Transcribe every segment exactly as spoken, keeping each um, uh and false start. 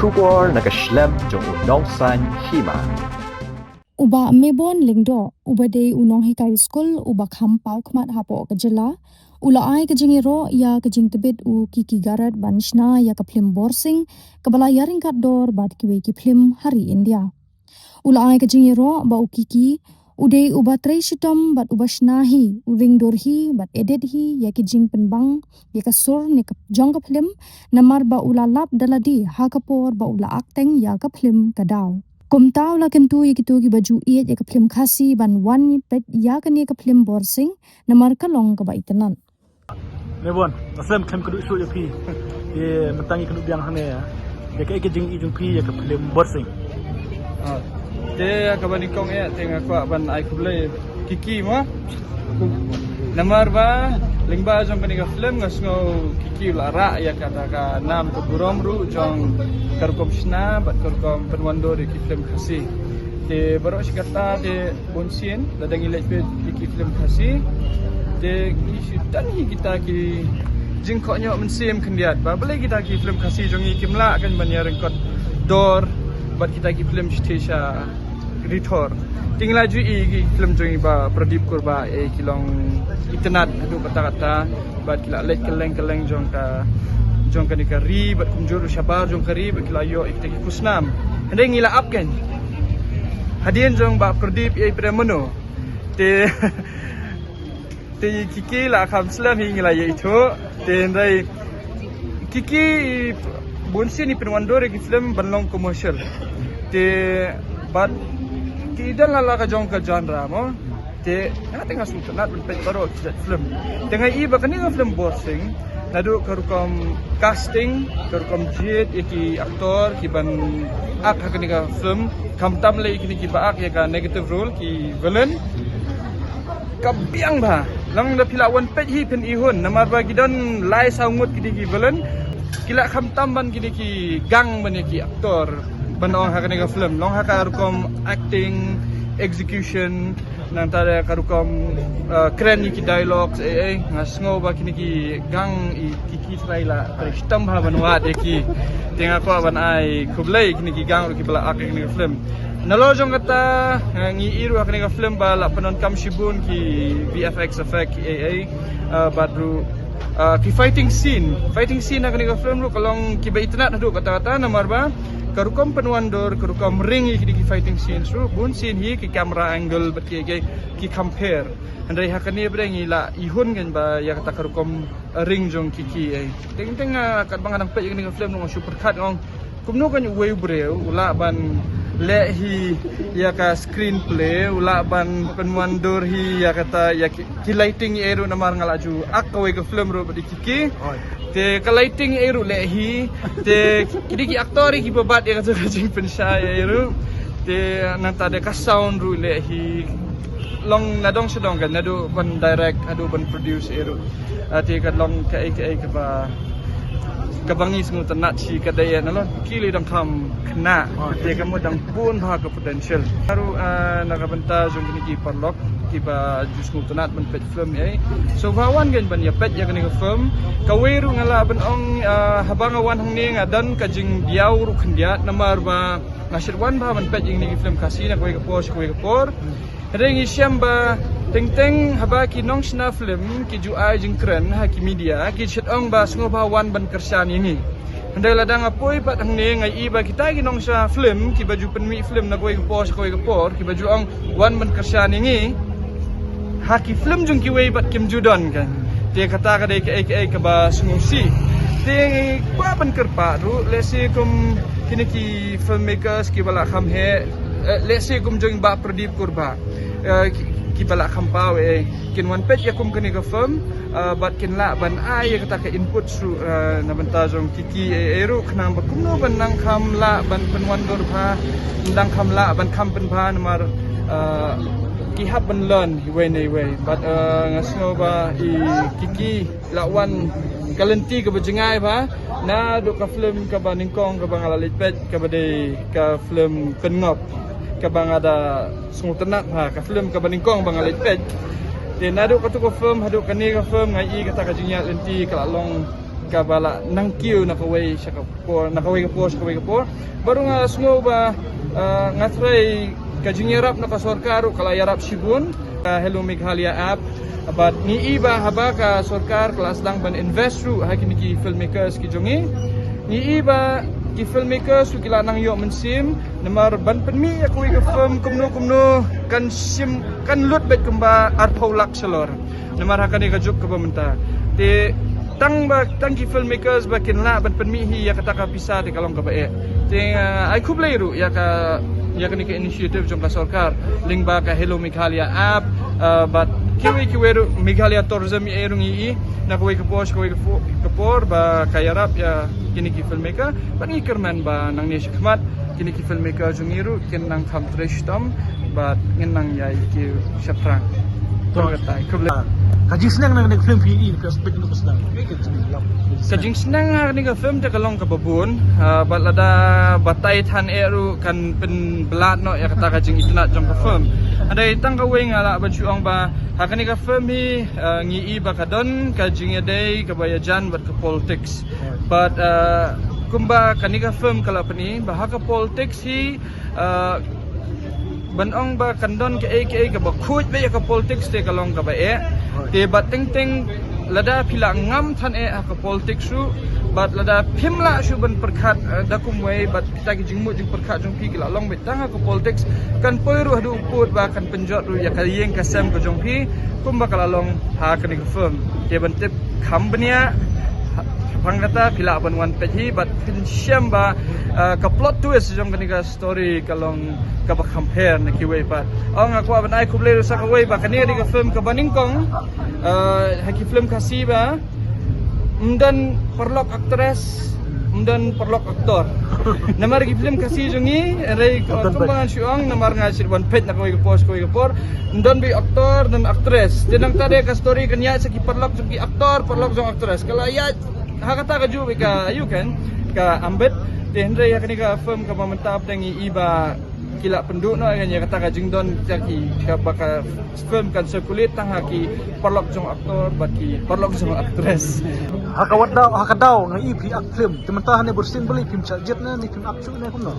Khubor na ka shlem jong u Nongsaiñ Hima. U Bah Mebon Lyngdoh, uba dei u nonghikai skul uba kham paw khmat hapoh ka jylla, u la ai ka jingïaroh ïa ka jingtbit u Kiki Garod ban shna ïa ka phlim Borsing, kaba la ïaryngkat dor bad kiwei ki phlim ha ri India. U la ai ka jingïaroh ba u Kiki u dei uba trei shitom bad uba shna hi, u ring dur hi bad edit hi ïa ki jingpynbang ïa ka sur ne ka jong ka phlim, namar ba u la lap da lade ha ka por ba u la acting ïa ka phlim Ka Daw. Kumta u la kyntu ïa kito kiba ju ïeit ïa ka phlim Khasi ban wan peit ïa kane ka phlim Borsing, namar ka long kaba itynnad. Mebon, ka phlim khlem ka duh shuh ïa phi. Te mynta ngi kynduh biang hangne ïa, ïa kaei ka jingïeit jong phi ïa ka phlim Borsing? Ah, te ïa kaba nyngkong ïa, te nga kwah ban ai khublei Kiki mo. Namar ba lyngba jong kane ka phlim nga sngew Kiki u la rah ïa kata ka nam ka burom ruh jong ka rukom shna bad ka rukom pynwandur ïa ki phlim Khasi. Te baroh shi katta te bun sien lada ngi leit peit ïa ki phlim Khasi, te ngi shu don hi kita ki jingkohnguh mynsiem khyndiat ba balei kita ki phlim Khasi jong ngi kim lah kan ban ïaryngkat dor bad kita ki phlim shisha sha ri Thor. Te ngi la ju ïohi ki phlim jong ngi Bah Pradip Kurbah, eh, ki long itynnad haduh katta katta bad ki la leit kylleng kylleng jong ka, jong kane ka ri bad kumjuh ruh shabar jong ka ri bad ki la ïoh ïa kita ki khusnam. Hynrei ngi la ap kan hadien jong Bah Pradip, eh, Prem Mano. Te te Kiki la kham slem hi, ngi la ïaithuh. Te hynrei Kiki bun sien i pynwandur ïa ki phlim ban long commercial. Te bad ki don la la ka jong ka genre mo. Te nga te nga sngewtynnad ban peit baroh ki jait phlim. Te nga i ba kane ka phlim Borsing, naduh ka rukom casting, ka rukom jied ïa ki actor ki ban act ha kane ka phlim, khamtam lei kine kiba act ïa ka negative role, ki villain. Ka biang bha. Long da phi lah wan peit hi phin ihun, namar ba ki don lai saw ngut kine ki villain. Ki lah khamtam ban kine ki gang ban ïa ki actor ban ong ha kane ka phlim. Long ha ka rukom acting, execution, nangta da ka rukom, eh, kren ïa ki dialogues, eh, eh, nga sngew ba kine ki gang i Kiki trai la trai shitom bha ban wad ïa ki. Te nga kwah ban ai khublei kine ki gang ruh kiba la act ïa kane ka phlim. Nalor jong kata, eh, ngi i ruh ha kane ka phlim ba la pyndonkam shibun ki V F X effect, eh, eh, eh, bad ruh, eh, ki fighting scene. Fighting scene ha kane ka phlim ruh ka long kiba itynnad haduh katta katta namar ba ka rukom pynwandur, ka rukom ring ïa kine ki fighting scenes ruh bun sien hi ki camera angle bad ki, ki, ki kham pher. Hynrei ha kane ba dei ngi la ihun kan ba ïa kata ka rukom ring jong Kiki, eh. Teng teng, ah, katba nga dang peit ïa kane ka phlim nga shu pyrkhat nga ong kumno kan uwei u briew u lah ban leh hi ïa ka screenplay, u lah ban pynwandur hi ïa kata, ïa ki, ki lighting ïa ruh namar nga la ju act kawei ka phlim ruh bad i Kiki. Oi. Te ka lighting ïa ruh leh hi. Te kine ki actor ïa kiba bat ïa kata ka jingpynshai ïa ruh. Te nangta da ka sound ruh leh hi. Long nadong shadong kan, naduh ban direct haduh ban produce ïa ruh. Ah, te ka long kaei kaei kaba, kaba ngi sngewtynnad shi ka dei ïa nalor Kiki lei dang kham khynnah. Te ka mut dang bun bha ka potential. Ka ruh, ah, na ka bynta jong kine ki paralok kiba ju sngewtynnad ban peit film ïa. So ba wan kan ban ïa peit ïa kane ka film. Kawei ruh nga lah ban ong, ah, haba nga wan hangne nga don ka jingdiaw ruh khyndiat namar ba nga shait wan bha ban peit ïa kine ki film Khasi na kawei ka por sha kawei ka por. Hynrei ngi shem ba teng teng haba ki nongshna film ki ju ai jingkren ha ki media ki shait ong ba sngewbha wan ban kyrshan ïa ngi. Hynrei lada nga poi pat hangne nga i ba kita ki nongshna film kiba ju pynmih film na kawei ka por sha kawei ka por kiba ju ong wan ban kyrshan ïa ngi. Ha ki film jong kiwei pat kim ju don kan. Te kata ka dei kaei kaei kaba sngewsih. Te kwah ban kyrpad ruh lehse kum kine ki filmmakers kiba la kham heh, eh, lehse kum jong Bah Pradip Kurbah, eh, ki, kiba la kham paw, eh, kin wan peit ïa kum kane ka film, eh, bad kin lah ban ai ïa kata ka input ruh, eh, na bynta jong Kiki, eh, eh, ruh khnang ba kumno ban nang kham lah ban pynwandur bha, nang kham lah ban kham pynbha namar, eh, ki hap ban learn iwei na iwei. Bad, eh, nga sngew ba i Kiki la wan ka lynti kaba jngai bha. Naduh ka film kaba nyngkong kaba nga la leit peit kaba dei ka film Pynngop kaba nga da sngewtynnad bha, ka film kaba nyngkong ba nga leit peit. Te naduh katu ka film haduh kane ka film nga i kata ka jingïaid lynti ka la long kaba la nang kiew na kawei sha ka por, na kawei ka por sha kawei ka por. Bad ruh nga sngew ba, ah, nga tharai ka jingïarap na ka sorkar ruh ka la ïarap shibun. Ah, Hello Meghalaya app. Bad ngi i ba haba ka sorkar ka la sdang ban invest ruh ha kine ki filmmakers ki jong ngi, ngi i ba ki filmmakers ruh ki la nang ïoh mynsiem, namar ban pynmih ïa kawei ka film kumno kumno kan shim, kan lut beit kumba arphew lak shalor. Namar ha kane ka juk kaba mynta, te tang ba, tang ki filmmakers ba kin lah ban pynmih hi ïa kata ka pisa te ka long kaba eh. Te, ah, ai khublei ruh ïa ka, ïa kane ka initiative jong ka sorkar lyngba ka Hello Meghalaya app, ah, bad kiwei kiwei ruh, Meghalaya Tourism ïa ruh ngi i na kawei ka por sha kawei ka por, ka por ba ka ïarap ïa kine ki filmmaker. Bad ngi kyrmen ba nangne shakhmat kine ki filmmaker jong ngi ruh kin nang kham trei shitom bad ngin nang ïai kiew shaphrang. Khublei. Ka jingsneng na kane ka film phi i, phi expect na ka sdang? Ka jingsneng ha kane ka film te ka long kaba bun, ah, bad lada batai than eh ruh kan pynblat noh ïa kata ka jingitynnad jong ka film. Hynrei tang kawei nga lah ban shu ong ba ha kane ka film hi, ah, ngi i ba ka don ka jingïadei kaba ïajan bad ka politics. Bad, ah, kumba kane ka film ka la pyni ba ha ka politics hi, ah, ban ong ba kan don kaei kaei kaba khuid beit ïa ka politics te ka long kaba eh. Te bad teng teng lada phi la ngam than eh ha ka politics ruh, bad lada phim lah shuh ban pyrkhat, ah, da kumwei, bad kita ki jingmut jingpyrkhat jong phi ki la long beit tang ha ka politics, kan poi ruh haduh u pud ba kan pynjot ruh ïa ka ïing ka sem ka jong phi, kumba ka la long ha kane ka film. Te ban tip kham bniah, ha, shaphang kata phi lah ban wan peit hi bad phin shem ba, ah, ka plot twist jong kane ka story ka long kaba kham pher na kiwei pat. Ong nga kwah ban ai khublei ruh sa kawei ba kane ka dei ka film kaba nyngkong, ah, ha ki film Khasi ba ym don paralok actress, ym don paralok actor. Namar ki film Khasi jong ngi, hynrei kumba ngan shu ong, namar nga shu wan peit na kawei ka por sha kawei ka por, ym don beit actor, ym don actress. Te nangta de ka story kan ïaid sa ki paralok jong ki actor, paralok jong actress. Ka la ïaid ha kata kajuh beit ka, ïoh kan, ka ambit. Te hynrei ha kane ka film kaba mynta pat ngi i ba ki la pynduh noh ïa kata ka jingdon, kita ki, kaba ka film kan circulate tang ha ki paralok jong actor bad ki paralok jong actress. Ha kawei ka daw, ha ka daw nga i phi act film. Te mynta hangne Bursing balei, phim shah jied ne, ne phim act shuh ne kumno?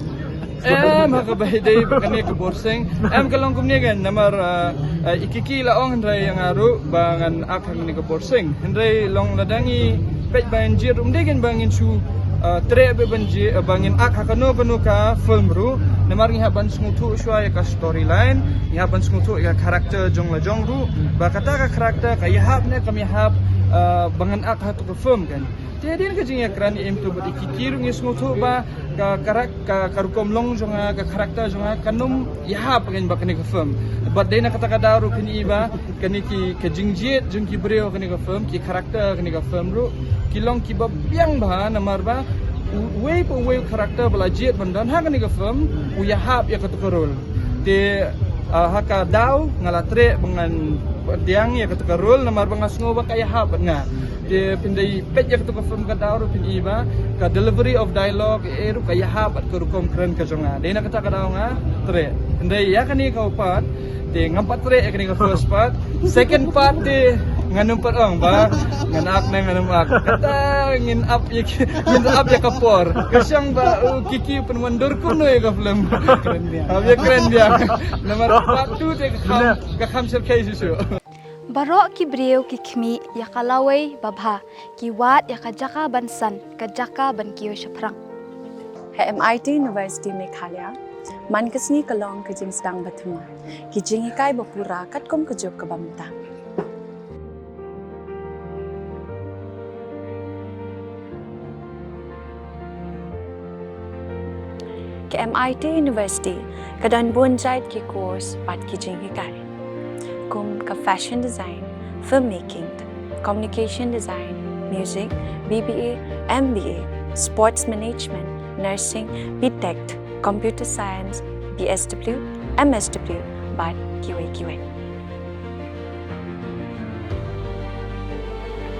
Em, ha kaba ïadei bad kane ka Bursing, em, ka long kumne kan, namar, ah, ah, i Kiki la ong hynrei ïa nga ruh ba ngan act ha kane ka Bursing. Hynrei long lada ngi peit ba ngin jied ruh ym dei kan ba ngin shu, ah, treh beit ban jied, ah, ba ngin act ha kano kano ka film ruh. Namar ngi hap ban sngewthuh shuwa ïa ka storyline, ngi hap ban sngewthuh ïa ka character jong la jong ruh, ba kata ka character ka ïahap ne kam ïahap, ah, ba ngan act ha kato ka film kan. Te hadien ka jingïakren ïa i Imtu bad i Kiki ruh ngi sngewthuh ba ka karak-, ka, ka rukom long jong nga, ka character jong nga kan ym ïahap kan bad kane ka film. Bad dei na kata ka daw ruh phin i ba kane ki, ka jingjied jong ki briew ha kane ka film, ki character ha kane ka film ruh ki long kiba biang bha, namar ba u-, uwei pa uwei u character ba la jied ban don ha kane ka film u ïahap ïa kato ka role. Te, ah, ha ka daw nga la treh ba ngan pdiang ïa kato ka role, namar ba nga sngew ba ka ïahap bad nga. Te phin da peit ïa kato ka film ka daw ruh phin i ba ka delivery of dialogue, eh, ruh ka ïahap bad ka rukom kren ka jong nga. Dei na kata ka daw nga treh. Hynrei ïa kane ka part, te ngam pat treh ïa kane ka first part. Second part te ngan ym pat ong ba ngan act ne ngan ym act. Kata ngin ap ïa ki, ngin ap ïa ka por. Ka shong ba, uh, Kiki pynwandur kumno ïa ka film. Ap ïa kren biang. Namar part two te ka kham, ka kham shyrkhei shuh shuh. Baroh ki briew ki khmih ïa ka lawei babha, ki wad ïa ka jaka ban san, ka jaka ban kiew shaphrang. Ha M I T University Meghalaya, man ka sngi ka long ka jingsdang ba thymmai, ki jinghikai ba pura katkum ka juk kaba mynta. Ka M I T University ka don bun jait ki course bad ki jinghikai, kum ka fashion design, filmmaking, communication design, music, B B A, M B A, sports management, nursing, B Tech, computer science, B S W, M S W, bad kiwei kiwei.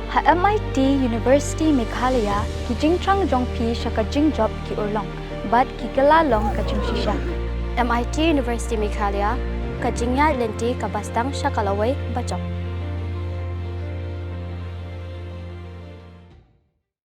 Ha M I T University Meghalaya, ki jingthrang jong phi sha ka jingjop ki urlong bad ki kylla long ka jingshisha. M I T University Meghalaya, ka jingïaid lynti kaba sdang sha ka lawei bajop.